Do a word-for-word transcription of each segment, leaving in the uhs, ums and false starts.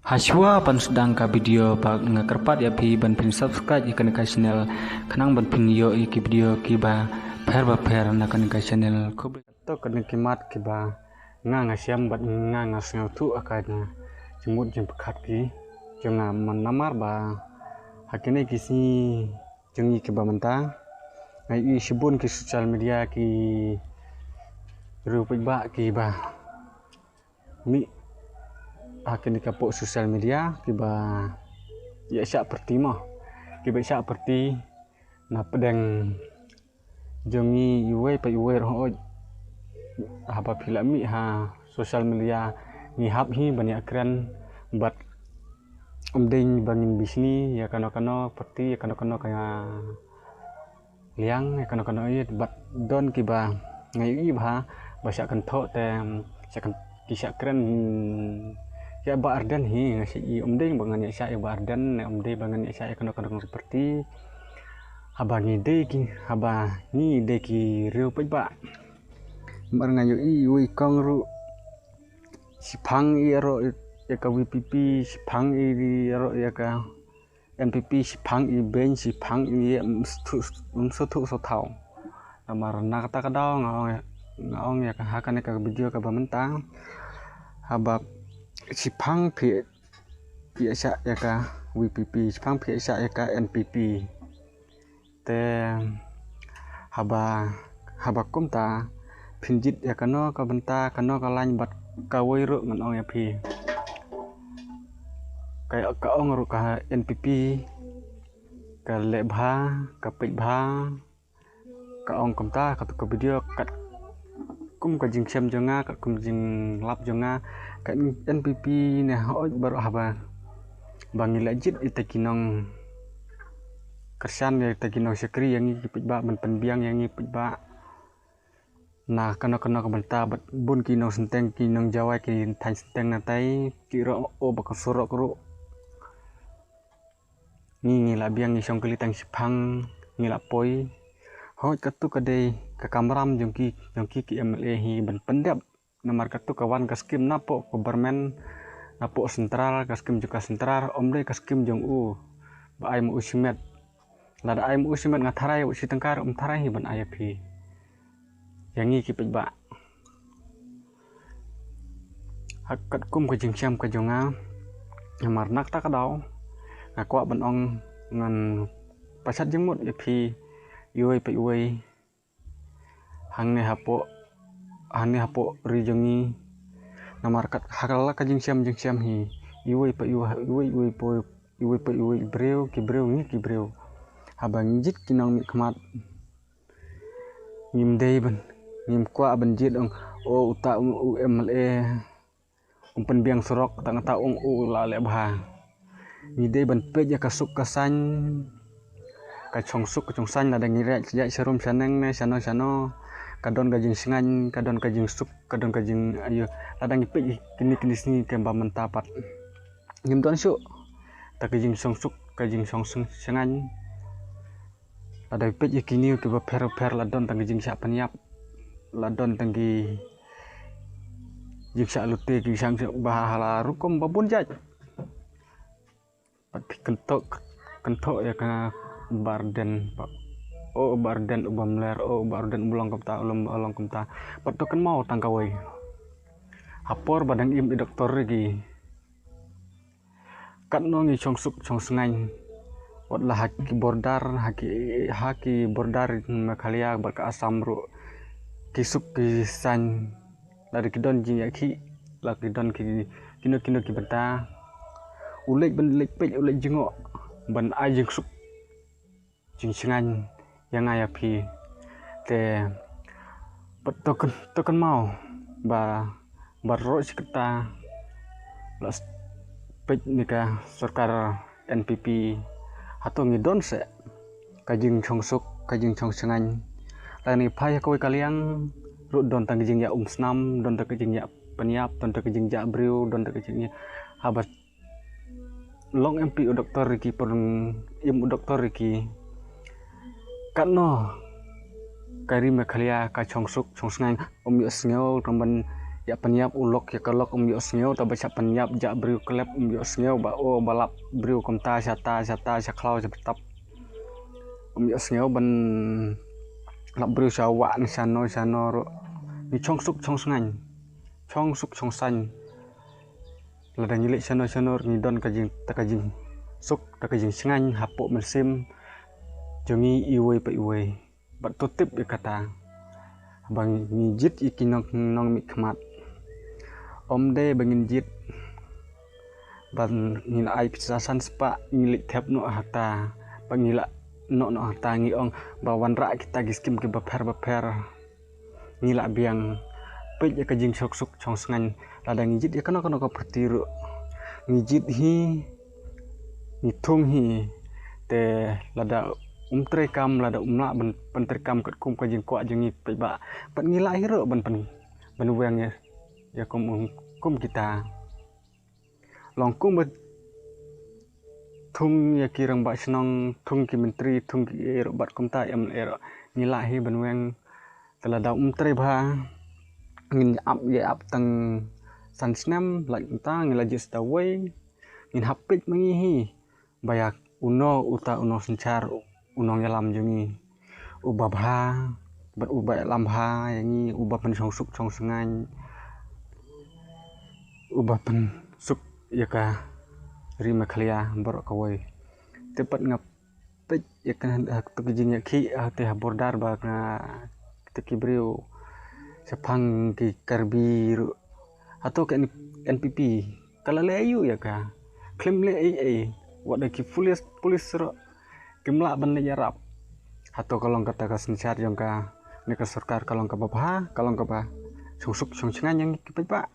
Hashwa ban sdang ka video ba nga kyrpad ïa phi ban phin subscribe ïa kane ka channel khnang ban phin ïoh ïa ki video kiba pher ba pher na kane ka channel. Khublei. To kane ki mat kiba nga nga shem bad nga nga sngewthuh ha ka jingmut jingpyrkhat ki jong nga namar ba ha kine ki sngi jong ngi kiba mynta nga ïohi shibun ki social media ki riew paidbah kiba mih ha kine ka pok social media kiba ïa shah pyrti mo kiba shah pyrti na pdeng jong ngi iwei pa iwei ruh. Haba phi la mih ha social media ngi hap hi ban ïa kren bad um dei ba ngin bishni ïa kano kano pyrti ïa kano kano ka liang ïa kano kano ïa bad don kiba nga ïohi ba ba shah kynthoh te shah kyn- ki shah kren ïa Bah Ardent hi nga shah ïohi um dei ba ngan ïa shah ïa Bah Ardent ne um dei ba ngan ïa shah ïa kano kano pyrti. Haba ngi dei ki haba ngi dei ki riew paidbah mar nga ïohi iwei i kong ruh shiphang i ïaroh ïa ka VPP shiphang i ïaroh ïa ka NPP shiphang i beiñ shiphang i ym sngewthuh sngewthaw. Namar na kata ka daw nga ong ïa nga ong ïa ka ha kane ka video kaba mynta haba shiphang phi ïa shah ïa ka VPP shiphang phi ïa shah ïa ka NPP. Te haba haba kumta phin jied ïa kano ka bynta kano ka lain bad kawei ruh ngan ong ïa phi. Ka ka ong ruh ka NPP ka leh bha ka peit bha ka ong kumta katu ka video kat kum ka jingshem jong nga kat kum jinglap jong nga ka NPP ne hoi baroh haba ba ngi la jied ïa ta ki nongkyrshan ïa ta ki nongshakri ïa ngi ki paidbah ban pynbiang ïa ngi paidbah. Na kano kano ka bynta bad bun ki nongsynteng ki nongjawai ki thaiñ synteng na tai ki ruh o ba ka surok ruh. Ngi ngi la biang ngi shong kali tang shiphang ngi la poi. Hoi katu ka dei ka kamram jong ki jong ki ki MLA hi ban pyndep. Namar katu ka wan ka skim na pok ka government na pok central ka skim jong ka central um dei ka skim jong u ba ai ma u shimet. Lada ai ma u shimet nga tharai u shi tyngka um tharai hi ban ai ïa phi ïa ngi ki paidbah. Ha katkum ka jingshem ka jong nga namar na kata ka daw nga kwah ban ong ngan pashat jingmut ïa phi iwei pa iwei. Hangne hapoh hangne hapoh ri jong ngi namar kat ha la ka jingshem jingshem hi iwei pa iwei iwei iwei pa iwei briew ki briew ngi ki briew. Haba ngi jied ki nongmihkhmat ngim dei ban ngim kwah ban jied ong o uta u MLA um pynbiang surok tang uta ong u la leh bha. Ngi dei ban peit ïa ka suk ka saiñ ka chong suk ka chong saiñ lada ngi rek ïa sharum shaneng ne shano shano ka don ka jingsngaiñ ka don ka jingsuk ka don ka jing ayo lada ngi peit kini kini sngi kaba mynta pat ngim don shuh ta ka jingchong suk ka jingchong sngaiñ. Lada peit ïa kini kiba pher pher la don tang ki jingshah pynïap la don tang ki jingshah lute ki jingshah ba ha la rukom ba bun jait. Pat phi kynthoh kynthoh ïa ka Bah Ardent ba o Bah Ardent u bym ler o Bah Ardent u long kumta u long kumta. Pat to kynmaw tang kawei ha por ba dang im i doktor ri ki katno ngi chong suk chong sngaiñ. Wat la ha ki border ha ki ha ki border Meghalaya bad ka Assam ruh ki suk ki saiñ. Lada ki don jingïakhih la ki don ki kino kino ki bynta u leit ban leit peit u leit jngoh ban ai jingsuk jingsngaiñ ïa nga ïa phi. Te pat to kynmaw ba baroh shi katta la peit ne ka sorkar NPP hato ngi don seh ka jingchong suk ka jingchong sngaiñ. Lane phai ha kawei ka liang ruh don tang ka jingïa um snam don tang ka jingïa pynïap don tang ka jingjah briew don tang ka jingïa haba long MP u doktor ri ki pyrung im u doktor ri ki. Katno ka ri Meghalaya ka chong suk chong sngaiñ um ïoh sngew tang ban Ïa pynïap u lok ïa ka lok um ïohsngew, taba sha pynïap jah briew klep um ïohsngew, ba o ba lap briew kumta shata shata sha khlaw sha btap. Um ïohsngew ban lap briew sha wah ne shano shano ruh. Ngi chong suk chong sngain, chong suk chong sngain. Lada ngi leit shano shano ruh ngi don ka jing ta ka jingsuk ta ka jingsngain hapoh mynsiem jong ngi iwei pa iwei. Bad to tip ïa kata ba ngi jied ïa ki nong nongmihkhmat. Ym dei ba ngin jied ba ngin ai pisa san spah ngi leit thep noh hata, ba ngi la noh noh hata ngi ong ba wanrah kita ki skim kiba pher ba pher. Ngi la biang. Peit ïa ka jingchok suk chong sngain, lada ngi jied ïa kano kano ka parti ruh ngi jied hi, ngi thung hi. Te lada um treikam, lada um lah ban pyntreikam katkum ka jingkwah jong ngi, peit ba pat ngi lah hi ruh ban pyn ban weng ïa kum kum kita. Long kumba thung ïa ki rangbah shnong, thung ki myntri, thung ki ïa ruh bad kumta em ïa ruh ngi lah hi ban weng. Te lada um trei bha ngin ap ïa ap tang san snem, lait kumta ngi la jied sa da wei. Ngin hap peit ma ngi hi ba ïa uno uta u nongsynshar, u nongïalam jong ngi uba bha bad uba ïalam bha ïa ngi, uba pynshong suk shong sngain, uba pynsuk ïa ka ri Meghalaya baroh kawei. Te pat nga peit ïa ka ha katu ka jingïakhih ha te ha border ba nga te ki briew shaphang ki Karbi ruh. Hato ka N P P ka la leh aïu ïa ka? Khlem leh ei ei. Wat da ki pulis, pulis ruh kim lah ban leh ïarap. Hato ka long kata ka synshar jong ka ne ka sorkar ka long kaba bha, ka long kaba shong suk shong sngain ïa ngi ki paidbah?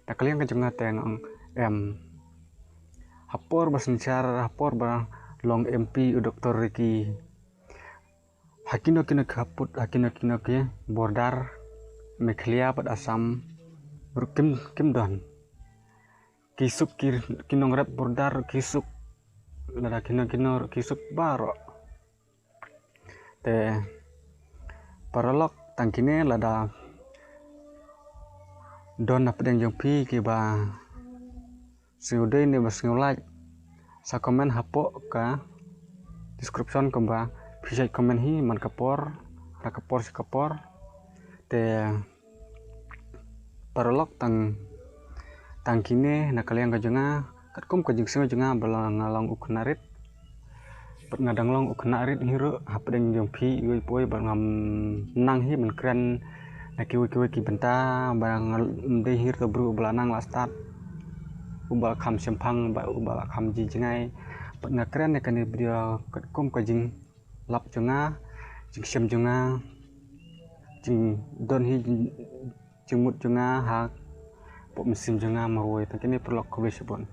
Na ka liang ka jong nga te nga ong em. Ha por ba synshar, ha por ba long M P u Doktor Ricky, ha kino kino ki khappud, ha kino kino ki border Meghalaya bad Assam ruh kim kim don ki suk ki, ki nongrep border ki suk, lada kino kino ruh ki suk baroh. Te paralok, tang kine, lada don na pdeng jong phi kiba sngewdei ne ba sngewlait, sa comment hapoh ka description kumba phi shait comment hi man ka por na ka por sha ka por. Te paralok, tang tang kine na ka liang ka jong nga, katkum ka jingsngew jong nga ba la nga long u khynnah rit. Bad nga dang long u khynnah rit hi ruh ha pdeng jong phi iwei pa iwei, bad ngam nang hi ban kren na kiwei kiwei ki bynta, ba ngam dei hi ruh ka briew uba la nang la stad, uba la kham shemphang bad uba la kham jngai. Bad nga kren ïa kane video katkum ka jinglap jong nga, jingshem jong nga, jingdon hi jingmut jong nga hapoh mynsiem jong nga marwei. Tang kine paralok, khublei shibun.